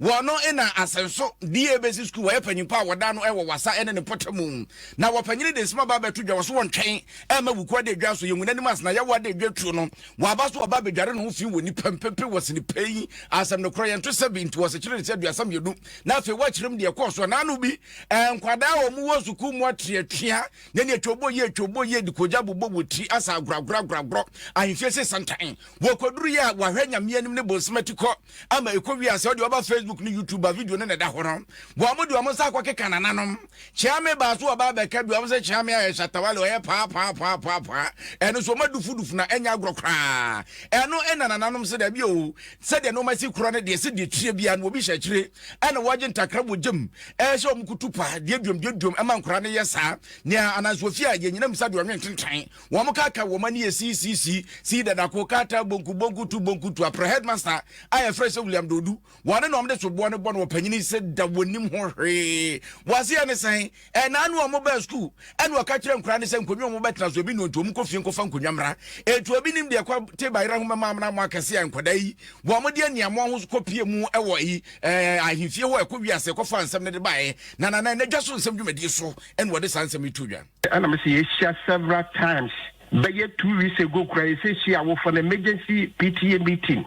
Wɔno na Asɛnso DA Basic School wɔyɛ panyimpa a wɔda ano wɔ Wassa ne ne mpɔtam. Na wɔpanyini de nsɛm aba abɛto dwa wɔ so wɔntwɛn mma Wuku Adedwa so yɛngu n'anim ase na Yawo Adedwa tuo no wɔaba so wɔba abɛdware ne ho fi wɔ nnipa mpempe wɔ sini pɛ yi asɛm no korɔ yɛnto sɛ bi nti wɔsekyere ne sɛ 32 na afei wɔakyerɛ mu deɛ ɛkɔɔ so naano bi nkwadaa a wɔn wɔ sukuu mu atweatwea na ne atwobɔ yie atwobɔ yie de kogya bobɔ wɔ ti asa agorɔagorɔagorɔ ahemfie se santan wɔkɔduru yɛ a wɔahwɛ Nyame anim ne bonsam atikɔ ama ɛkɔ wie a sɛ wode ɔba Facebook ne YouTube a video no na ɛda hɔ no wɔn de wɔn nsa akɔkeka nananom Kyeame baa so ɔba abɛka bi wɔn sɛ Kyeame ayɛ shatawale ɔyɛ paa paa paa paa paa ɛno so wɔn adufudufu na ɛnyɛ agorɔ koraa ɛno ɛna nananom sɛ dabi o sɛdeɛ nneɛma si korɔ no deɛ sɛ deɛ tie bia no obi hyɛ akyire ɛna wɔagye ntakra wɔ gyam ɛhyɛ wɔn kutu pa deɛ duom deɛ duom ɛma nkora no yɛ saa nea ananso ofie a yɛnyina mu sa deɛ ɔnwe ntentan wɔn kaka wɔn ani yɛ sii sii dadako kata bonku bonku tu bonku tu aprɛ headmaster a yɛfrɛ sɛ William Dodu wɔne na wɔde soboɔ no bɔ no ɔpanyini sɛ da wɔnim ho hwee wɔaseɛ ne sɛn ɛnaa no wɔn baa sukuu ɛna ɔka kyerɛ nkwadaa no sɛ nkonnwa wɔn bɛtena so ebi nu nti wɔn kɔ fie nkɔfa nkonnwa mmra etu obi nim deɛ kɔ te bayerɛ ho mɛma amena mo akɛse a nkwadaa yi wɔn de aniamoa ho kɔ pie mu ɛwɔ yi ɛɛ ahemfie hɔ ɛkɔ wiase kɔfa nsɛm no de baeɛ na na na ɛnadwa so nsɛm dwumadie so ɛna wɔde saa nsɛm yi to dwa. Ɛna mese yɛahyia several times, bɛyɛ 2 weeks ago koraa yɛsɛ hyia awofoɔ no emergency PTA meeting.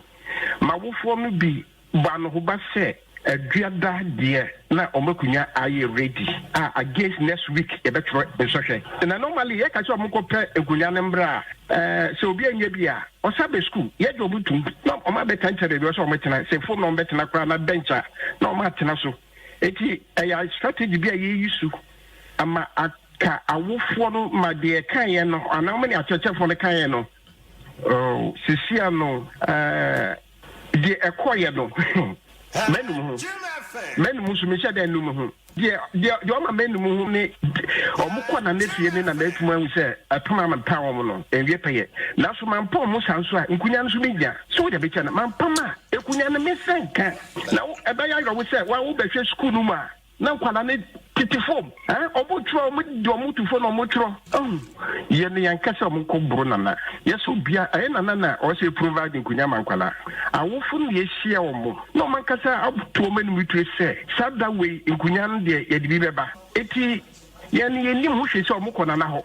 Ma awofoɔ no bi bɔ anohoba sɛ aduada deɛ na ɔmo akonnwa ayɛ ready a against next week yɛbɛtwerɛ nsɔhwɛ. Na normally yɛka sɛ ɔmo nkɔpɛ nkonnwa no mmerɛ a sɛ obi anyɛ bi a ɔsa bɛ school yɛgye ɔmo tum na ɔmo abɛka nkyɛn baabi ɔsɛ ɔmo tena sɛ fom na ɔmo bɛtena koraa na bench a na ɔmo atena so. Eti ɛyɛ strategy bi a yɛyi so ama aka awofoɔ no ma deɛ kaeɛ no anaa ɔmo ne akyerɛkyerɛfoɔ no kaeɛ no sisia no deɛ ɛkɔɔyɛ no mɛnum ho mɛnum nso mehyɛ dɛ num ho deɛ ɔma mɛnum ho ne ɔmo kɔ na ne fie ne na mɛtum ahu sɛ ɛpam ama mpa wɔn no nwie pɛyɛ nanso mampɔ ɔmo sa nso a nkunya no nso menya so wode bɛkyɛ no mampam a ekunya no mesɛ nka na ɛbɛyɛ ayɔwo sɛ wa wobɛhwɛ sukuu no mu a na nkwadaa ne tete fam ɔmo twerɛ ɔmo de ɔmo tu fam na ɔmo twerɛ ɔho yɛ no yɛn kasa ɔmo nkɔ boro nana yɛsɛ obia ɛyɛ nana na ɔsɛ provide nkunya ma nkwadaa awofo no yɛhyia wɔn na ɔmo ankasa ato ɔmo anim tue sɛ saa da wei nkunya no deɛ yɛde bi bɛba eti yɛn no yɛnim ho hwɛ sɛ ɔmo kɔ nana hɔ.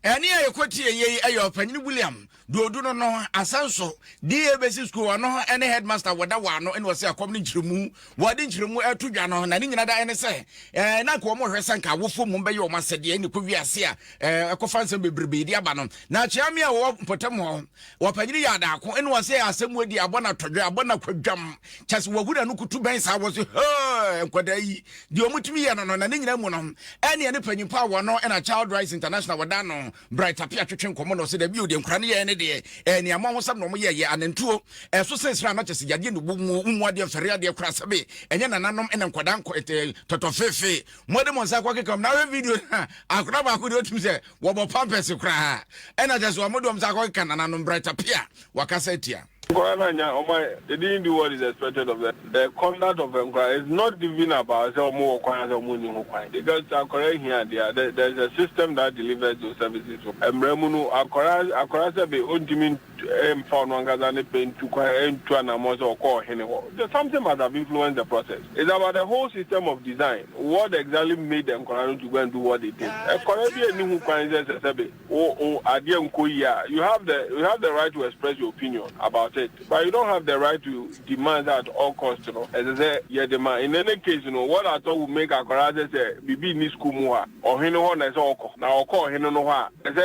Ɛne a yɛkɔtie yei ɛyɛ ɔpanyini William Duodu no Asanso DA Basic School ɔno ɛne headmaster wɔda wɔ ano ɛne ɔsɛ akɔm no nkyerɛmu wɔde nkyerɛmu ɛto dwa no na ne nyina da ɛne sɛ na nka wɔn hwɛ sɛ nka awofoɔ mu bɛyɛ wɔn asɛdeɛ ɛne kɔ wiase a ɛkɔfa nsɛm bebrebe de aba no na akyeame a wɔwɔ mpɔtam hɔ wɔpanyini yɛ adaako ɛne ɔsɛ asɛm wɔ di abɔ na tɔdwe abɔ na kwadwam kyɛ sɛ wɔhu na no kutu bɛn saa wɔ so hɛɛ nkwadaa yi deɛ ɔmo tumi yɛ no na ne nyina mu no ɛne ɛne panyimpa a wɔno ɛna Child Rights International wɔda no Bright Apia twetwe nkɔmmɔ na ɔsɛ dɛbi o deɛ nkora no yɛɛ ne deɛ nea mo ahosɛm na ɔmo yɛyɛ anantuo ɛso sensere a na kyɛ sɛ yadeɛ ne wo mu adeɛ mfɛre adeɛ kora sɛbe ɛnyɛ nananom ɛna nkwadaa nkɔ ɛtɛ tɔtɔ fefe mɔde mo nsa akɔ keka mu na ahwɛ video na akora baako deɛ otum sɛ wɔbɔ pampers koraa ɛna kyɛ sɛ ɔmo de ɔmo nsa akɔ keka nananom. Bright Apia wakasa atia. Nkwadaa no anya ɔmo they didn't do what is expected of them. The conduct of nkwadaa is not even about sɛ ɔmo wɔ kwan sɛ ɔmo nni ho kwan because akwadaa hia adeɛ there is a system that delivers those services. Mmerɛ mu no akwadaa sɛ bi ontumi mfa ɔno ankasa ne pɛ ntu kwan ntu anamɔ sɛ ɔkɔ ɔhene hɔ. Something must have influenced the process. It's about the whole system of design. What exactly made the nkwadaa no to go and do what they did? Akwadaa bi ani ho kwan sɛ sɛbi o adeɛ nkɔ yie a you have the right to express your opinion about it, but you don't have the right to demand that at all cost no ɛsɛ sɛ yɛ demand. In any case no, what I thought would make akwadaa sɛ bibi ni school mu a ɔhene hɔ na ɛsɛ ɔkɔ na ɔkɔ ɔhene no hɔ a ɛsɛ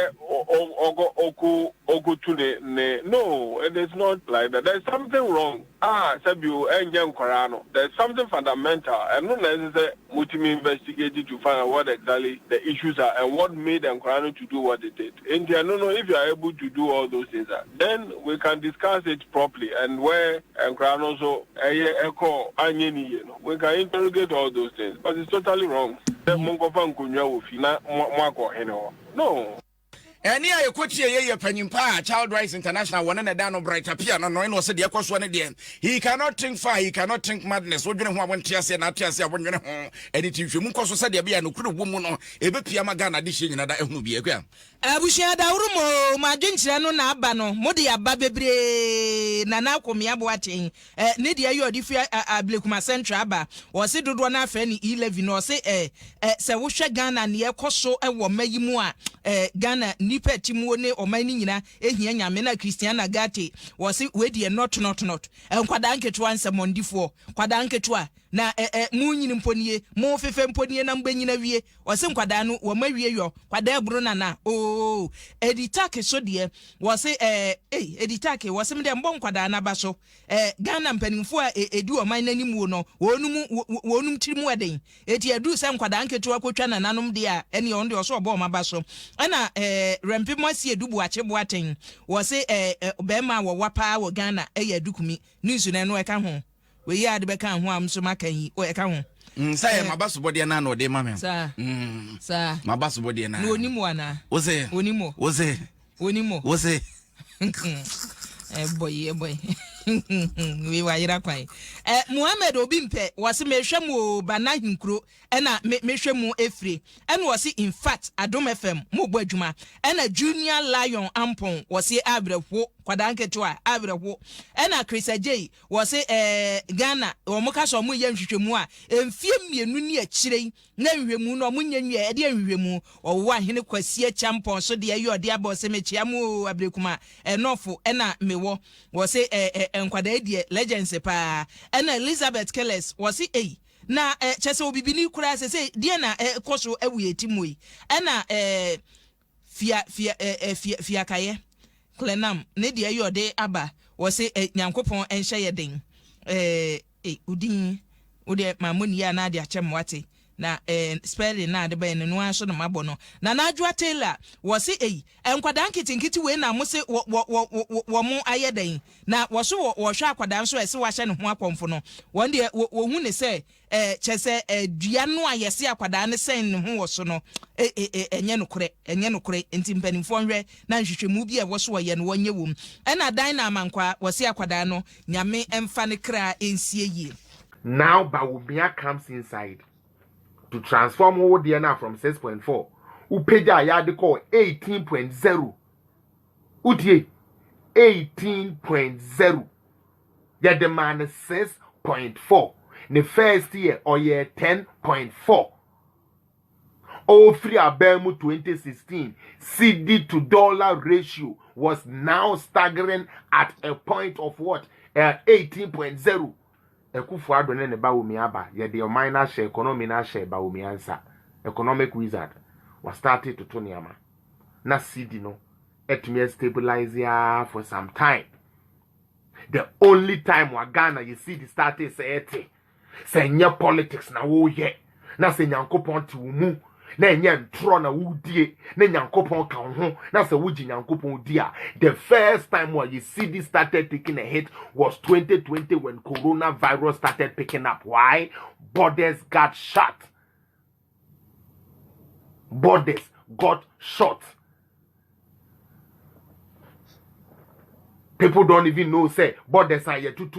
ɔkɔ ɔkɔ ɔkɔtu ne no, it is not like that. There is something wrong ah sɛbi o ɛnyɛ nkwadaa no. There is something fundamental ɛno na ɛsɛ sɛ motumi investigate to find out what exactly the issues are and what made nkwadaa no to do what they did. Nti ɛno no, if you are able to do all those things ah, then we can discuss it properly and where nkwadaa no nso ɛyɛ ɛkɔ anyɛ ne yie no, we can interrogate all those things, but it's totally wrong sɛ mo nkɔfa nkonnwa wɔ fi na mo akɔ ɔhene hɔ no. Ɛne a yɛkɔtie yɛyɛ panyimpa a Child Rights International wɔne ne da no Bright Apia no ɛne ɔsɛ deɛ ɛkɔ soɔ no deɛ, he cannot think far, he cannot think madness. Wodwene ho a wonte aseɛ na ate aseɛ a wondwene ho ɛne ti nhwɛmu nkɔ so sɛdeɛ ɛbɛyɛ a nokorɛ wɔ mu no ɛbɛpia ma Ghana de hyɛ nyina da ɛhunu bi akua. Abusua daworo mo oo, mo adwenkyerɛ no na aba no, mo de aba bebree, Nana Akomea Boateng eh, ne deɛ yɛ ɔde firi Ablekuma Central aba, ɔse dodoɔ no ara frɛ no E-levy no, ɔse eh, eh, sɛ wohwɛ Ghana neɛ ɛkɔ so wɔ mma yi mu a, eh, Ghana nnipa ɛte muo ne ɔman no nyina ɛhia Nyame, na Christiana Ghartey, ɔse wei deɛ not not not, nkwadaa nketewa nsɛmɔndifoɔ, nkwadaa nketewa, na eh, eh, mo nyini mpo nie, mo fefɛ mpo nie na mobɛnyini awie, Wɔse nkwadaa no wɔn awie yɔ kwadaa aburo nana ooh Edi take so deɛ wɔse eh ei Edi take wɔse medeɛ mbɔ nkwadaa no aba so eh Ghana mpanimfoɔ a edi ɔman no anim wo no wɔnom wɔnom tiri mu ɛden eti aduru sɛ nkwadaa nketewa kɔtwa nananom deɛ a ɛneɛ ɔno deɛ ɔse ɔbɔ wɔn aba so ɛna eh Rɛmpe Moasi Adu Boakye Boateng wɔse eh bɛɛma a wɔwa paa wɔ Ghana ɛyɛ Adukumi news no ɛno ɛka ho. Wei a de bɛka ho a nso maka yi, o ɛka ho. Mm, sɛ yɛ maba sobɔdeɛ no a na ɔde ma me. Saa. Mm. Saa. Maba sobɔdeɛ no a. Na onim wo anaa? Wo se. Onim wo. Wo se. Onim wo. Wo se. Ɛbɔ yi, ɛbɔ yi. Wei wayera kwan. Eh, Muhammad obi mpɛ, wɔse mehwɛ mu o, Bana Ahenkuro ɛna me mehwɛ mu efire. Ɛna wɔse in fact Adom FM mo bɔ adwuma. Ɛna Junior Lion Ampon wɔse awerɛho, kwadaa nketewa awerɛho. Ɛna Chris Agyei Wɔse eh Ghana wɔn ka sɛ wɔn reyɛ nhwehwɛmu a mfie mmienu ne akyire yi na nhwehwɛmu no wɔn nyɛ nwie ɛdeɛ nhwehwɛmu wɔwɔ ahene Kwasi Acheampong so deɛ ɛyɛ ɔde abɔ ɔse mekyea mo oo Abrekuma ɛnɔfo ɛna mewɔ wɔse eh eh nkwadaa yi deɛ legends paa ɛna Elizabeth Killers wɔse ei na eh kyɛsɛ obibini koraa sesei deɛ na ɛkɔ so ɛwɔ yɛ ti mu yi ɛna eh Fia fia eh eh fia fiakayɛ Clenam ne deɛ yɔ de aba wɔ se eh Nyankopɔn nhyɛ yɛ den eh eh Wo din wo deɛ ma mɔ ni yɛ a na ade akyɛ me wate Na eh spelling na ade bɛyɛ no no ara nso na mabɔ no Nana Adwoa Taylor wɔ se ei Nkwadaa nketenkete wei na mo se wɔ wɔ wɔ wɔ wɔ mo ayɛ dɛn Na wɔ so wɔ wɔhwɛ akwadaa nso a ɛse wahyɛ ne ho akɔmfo no Wɔn deɛ wɔ wɔhu ne sɛ Eh, kyerɛ sɛ, eh, dua no a yɛse akwadaa no sɛn ne ho wɔ so no, eh, eh, eh, ɛnyɛ nokorɛ, ɛnyɛ nokorɛ. Enti mpanimfoɔ nhwɛ na nhwehwɛmu bi a ɛwɔ so wɔyɛ no wɔnyɛ wom. Ɛna Dinah Amankwaa, wɔse akwadaa no, Nyame mfa ne kra nsie yie. Now Bawumia comes inside to transform wo deɛ no a from 6.4 wopagya yɛ ade kɔɔ 18.0 wotie 18.0 Yɛde maa no 6.4. Ne first year ɔyɛɛ 10.4. Ɔfiri aban mu 2016, cedi to dollar ratio was now staggering at a point of what? Uh, 18.0. Akufo Addo ne ne Bawumia aba, yɛde ɔman no ahyɛ economy no ahyɛ Bawumia nsa. Economic wizard. Wastarte toto nneɛma. Na cedi no atumi stabilize ara for some time. The only time wa Ghana yɛ seed startee sɛ ɛte sɛ ɛnyɛ politics na woyɛ na sɛ Nyankopɔn te wo mu na ɛnyɛ ntorɔ na wodie na Nyankopɔn ka wo ho na sɛ wogye Nyankopɔn di a the first time wa yɛ seed started taking a hit was 2020 when coronavirus started picking up. Why? Borders got shut. Borders got shut. People don't even know say borders are yet to.